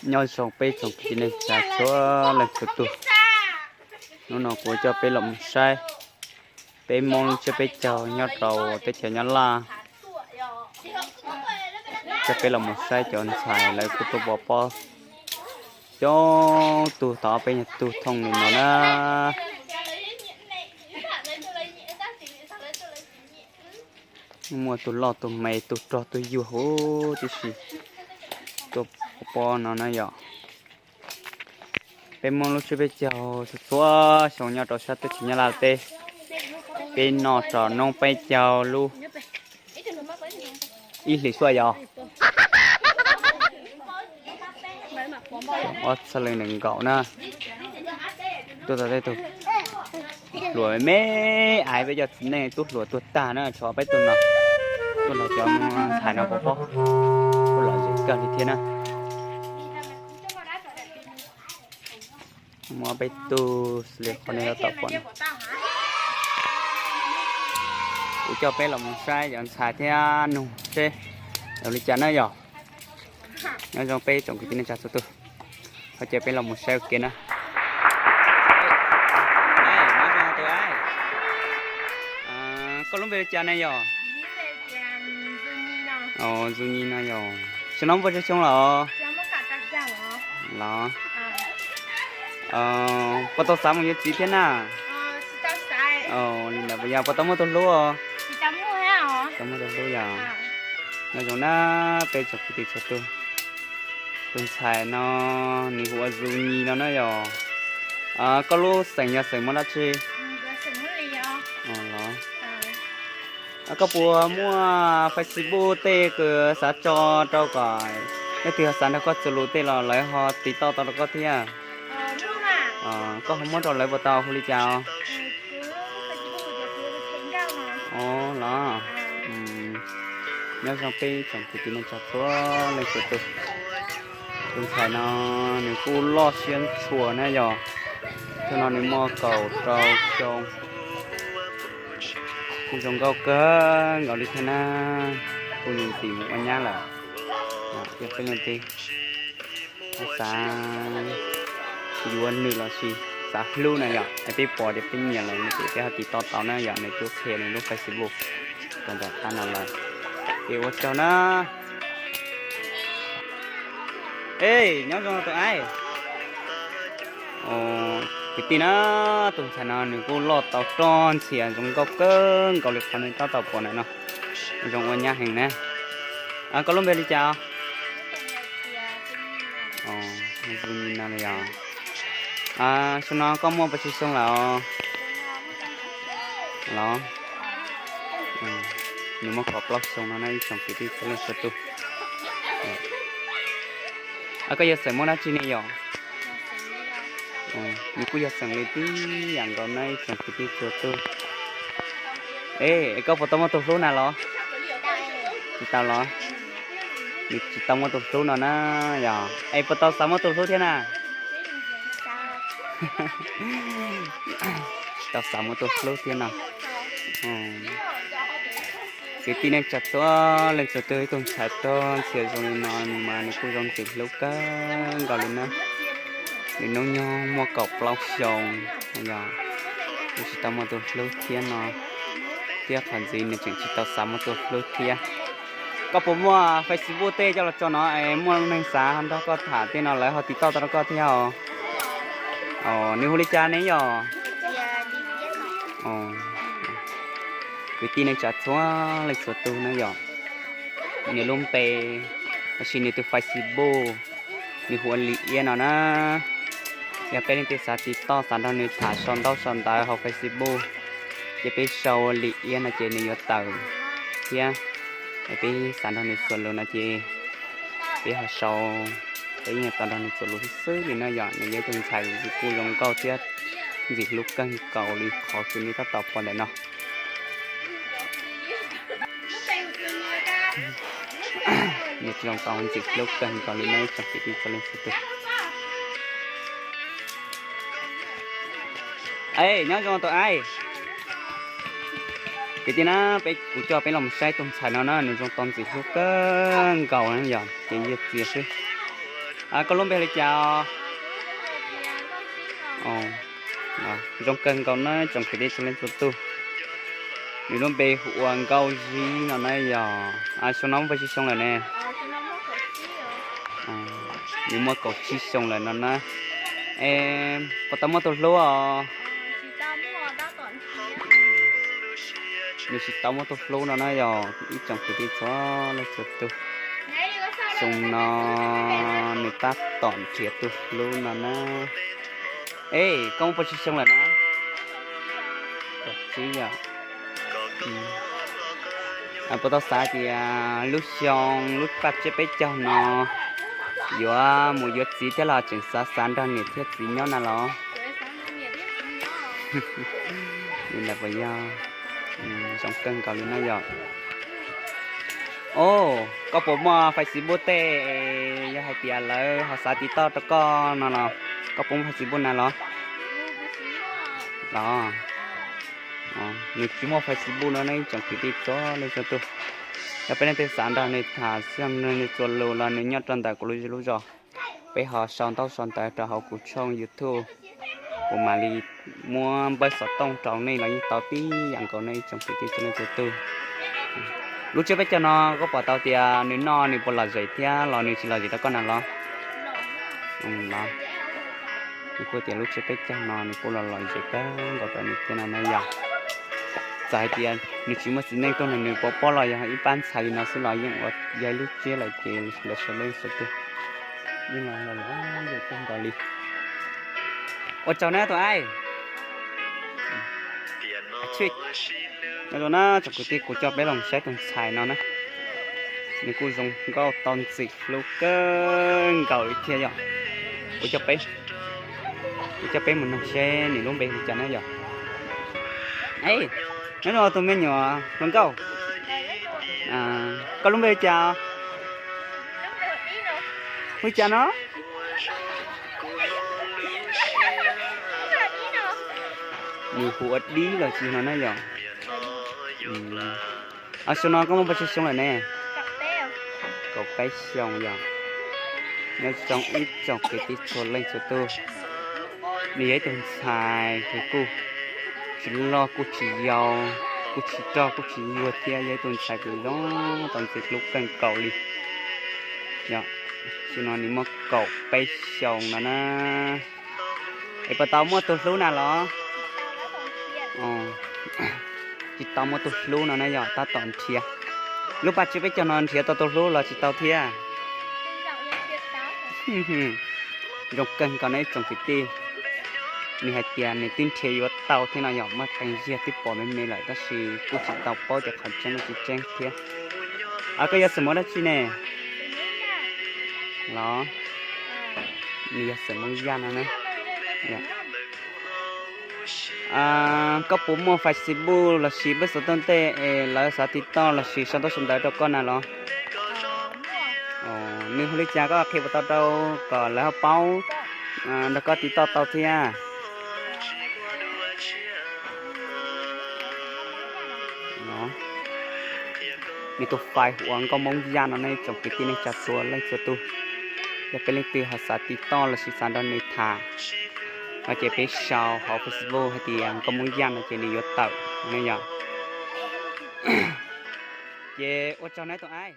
Nyob zoo peb tsoom kwv tij neej tsa txhua leej txhua tus. Hnub no kuv coj peb los mus saib peb Hmoob lub tsiab peb caug nyob rau teb chaws Nyab Laj. Coj peb los mus saib cov ntxhais lawv kuj tuaj pov pob coob tug tau ob peb nyuag tug thooj li no na. Muaj tug loj tug me tug rog tug yuag huv tib si tuaj pov pob no na yom. Peb Hmoob lub tsiab peb caug txhua txhua xyoo nyob rau sab teb chaws Nyab Laj teb, peb noj tsom noob peb caug lub ib hlis xyoo yog ob txhiab leej nees nkaum na. Tuaj tau tej tug hluas me me, peb cov txiv neej tub hluas tuag tag na, tshuav peb tug no, tuaj nrog cov ntxhais no pov pob, kuj lom zem kawg li thiab na. Muaj peb tug xws li qhov nej tab tom pom no. Kuv coj peb los mus saib cov ntxhais thiab nug seb zoo li cas na yom. Nyob zoo peb tsoom kwv tij neej tsa txhua tus, ho cia peb los mus saib ua ke na. Koj lub npe li cas ne yom? Zoo Nyi no yom. Xyoo no muaj pes tsawg xyoo lawm? Los, puas tau xav mus yuav txiv thiab na? Li ntawd puas yog, puas tau muaj tus hlub? Tau muaj tus hlub yom. Nyob zoo na peb tsoom kwv tij txhua tus. Tus ntxhais no nws hu ua Zoo Nyi no na yom. Koj lub xeem yog xeem Hmoob dab tsi? Los, koj puas muaj Facebook tej kws xav tso rau kom leej twg ho xav nrog koj txuas lus tej los lawv ho tiv toj tau rau koj thiab? Koj ho muab rau lawv puas tau, hu li cas os? Los, nyob zoo peb tsoom kwv tij neej tsa txhua leej txhua tus. Tus ntxhais no nws kuj loj siab ntshua na yom. Thaum no nws muaj kaum rau xyoo, kuj zoo nkauj kawg nkaus li thiab na. Kuj nws txiv mus ua nyab lawm. Yog peb leej twg xav yuav nws los sis xav hlub na yom, es peb pom tias peb nyiam lawm no ces peb ho tiv toj tau na yom, nws twb qhia nws lub Facebook rau ntawm qab no lawm. Ces ua tsaug na. Ej, nyob zoo tus aib. Kwv tij na, tus ntxhais no nws kuj loj tau roj ntxhias zoo nkauj kawg nkaus li qhov nej tab tom pom ntawm no. Zoo ua nyab heev na. Koj lub npe li cas? Zoo Nyi no li os. Xyoo no koj muaj pes tsawg xyoo lawm os? Los, nws muaj kaum plaub xyoo no na ib tsoom kwv tij txhua leej txhua tus. Koj yog xeem Hmoob dab tsi ne yom? Nws kuj yog xeem li tib yam nkaus na ib tsoom kwv tij txhua tus. Es, es koj puas tau muaj tus hlub na los? Tsis tau los? Nws tsis tau muaj tus hlub no na yom. Es puas tau xav muaj tus hlub thiab na? Tsis tau xav muaj tus hlub thiab no. Kwv tij neej tsa txhua leej txhua tus, ib tug ntxhais roj ntxhias zoo li no nws mas nws kuj zoo ntxim hlub kawg nkaus li na. Nws hnub nyoog muaj kaum plaub xyoo, yog nws tsis tau muaj tus hlub thiab no, thiab qhov ntxiv nws tseem tsis tau xav muaj tus hlub thiab. Koj puas muaj Facebook tej coj los tso no es muaj neeg xav nrog koj tham tej no lawv ho tiv toj tau rau koj thiab os? Nws hu li cas ne yom? Kwv tij neej tsa txhua leej txhua tus na yom. Nws lub npe lossis nws tus Facebook, nws hu ua Lis Iab no na. Yog peb leej twg xav tiv toj xav nrog nws tham sau ntaub sau ntawv hauv Facebook, ces peb sau Lis Iab no ces nws yuav tawm thiab. Peb xav nrog nws txuas lus no ces peb ho sau, peb yeej tau nrog nws txuas lus xwb xwb li no yom. Nws yog ib tug ntxhais kuj zoo nkauj thiab ntxim hlub kawg nkaus li qhov uas nej tab tom pom ntawm no. Nws zoo nkauj ntxim hlub kawg nkaus li no ib tsoom kwv tij txhua leej txhua tus. Es nyob zoo tus aib. Kwv tij na, peb kuv coj peb los saib tus ntxhais no na, nws zoo tau ntxim hlub kawg nkaus na yom, ces yog txias xwb. Koj lub npe li cas os? Zoo kawg nkaus na tsoom kwv tij txhua leej txhua tus. Nws lub npe hu ua Nkauj Zib no na yog. Xyoo no muaj pes tsawg xyoo lawm ne? Nws muaj kaum tsib xyoo lawm no na. Es puas tau muaj tus hlub os? Nws tsis tau muaj tus hlub no na yog ib tsoom kwv tij txhua leej txhua tus. Xyoo no nws tab tom nrhiav tus hlub no na. Es koj muaj pes tsawg xyoo lawm na? Kaum tsib yom. Puas tau xav tias lub xyoo lub paj tsiab peb caug no yuav mus yuav txiv thiab los tseem xav xav nrog niam thiab txiv nyob na los? Li ntawd puas yog? Zoo kawg nkaus li na yom. Os, koj puas muaj Facebook tej? Yog hais tias lawv ho xav tiv toj rau koj no los koj puas muaj Facebook na los? Los, nws tsis muaj Facebook no ne ib tsoom kwv tij txhua leej txhua tus. Yog peb leej twg xav nrog nws tham xwb, nws txuas lus los nws nyob rau ntawm kuv lub zej lub zos. Peb ho sau ntaub sau ntawv rau hauv kuv tshooj YouTube, kuv mam li muab npawb xov tooj rau nej los yeej tau tib yam nkaus ne ib tsoom kwv tij txhua leej txhua tus. Lub tsiab peb caug no koj pom tau tias nws noj nws puas lom zem thiab los nws tsis lom zem rau koj na los? Los, nws kuj tias lub tsiab peb caug no nws kuj los lom zem kawg nkaus rau nws thiab no na yom. Txawm hais tias nws tsis muaj txiv neej tuaj nrog nws pov pob los yog ib pab ntxhais li no xwb los yeej ua yog ib lub tsiab lawm ces lawv sawv leej sawv tus yeej los lom zem kawg nkaus li. Ua tsaug na tus aib. Zoo na tsoom kwv tij, kuv coj peb los saib tus ntxhais no na. Nws kuj zoo nkauj tau ntxim hlub kawg nkaus li thiab yom. Kuv coj peb, kuv coj peb mus nug seb nws lub npe li cas na yom. Nyob zoo tus me nyuam hluas nkauj, koj lub npe li cas? Hu li cas no? Nws hu ua Dib los tsis no na yom. Xyoo no koj muaj pes tsawg xyoo lawm ne? Kaum peb xyoo yom. Nyob zoo ib tsoom kwv tij txhua leej txhua tus. Nws yog ib tug ntxhais uas kuj tsis loj kuj tsis yau, kuj tsis rog kuj tsis yuag thiab yog ib tug ntxhais uas zoo tau ntxim hlub kawg nkaus li. Yog, xyoo no nws muaj kaum peb xyoo no na. Es puas tau muaj tus hlub na los? Tsis tau muaj tus hlub no na yog tab tom nrhiav. Lub paj tsiab peb caug no nrhiav tau tus hlub los tsis tau thiab? Zoo kawg nkaus na ib tsoom kwv tij. Nws hais tias nws twb nrhiav yuav tau thiab no yog muaj qee ziag twb pom me me lawm tab sis kuj tsis tau paub tias qhov tseeb los tsis tseeb thiab. Koj yog xeem Hmoob dab tsi ne? Los, nws yog xeem Hmoob Yaj no na. Koj puas muaj Facebook lossis npawb xov tooj tej es lawv xav tiv toj lossis sau ntaub sau ntawv rau koj na los? Nws hu li cas koj qhia puas tau rau kom lawv ho paub nrog koj tiv toj tau thiab? Nws tus fais hu ua Nkauj Hmoob Yaj no nej tsoom kwv tij neej tsa txhua leej txhua tus. Yog peb leej twg ho xav tiv toj lossis xav nrog nws tham no ces peb sau hauv Facebook hais tias Nkauj Hmoob Yaj no ces nws yuav tawm ne yom. Ces ua tsaug na ib tug aib.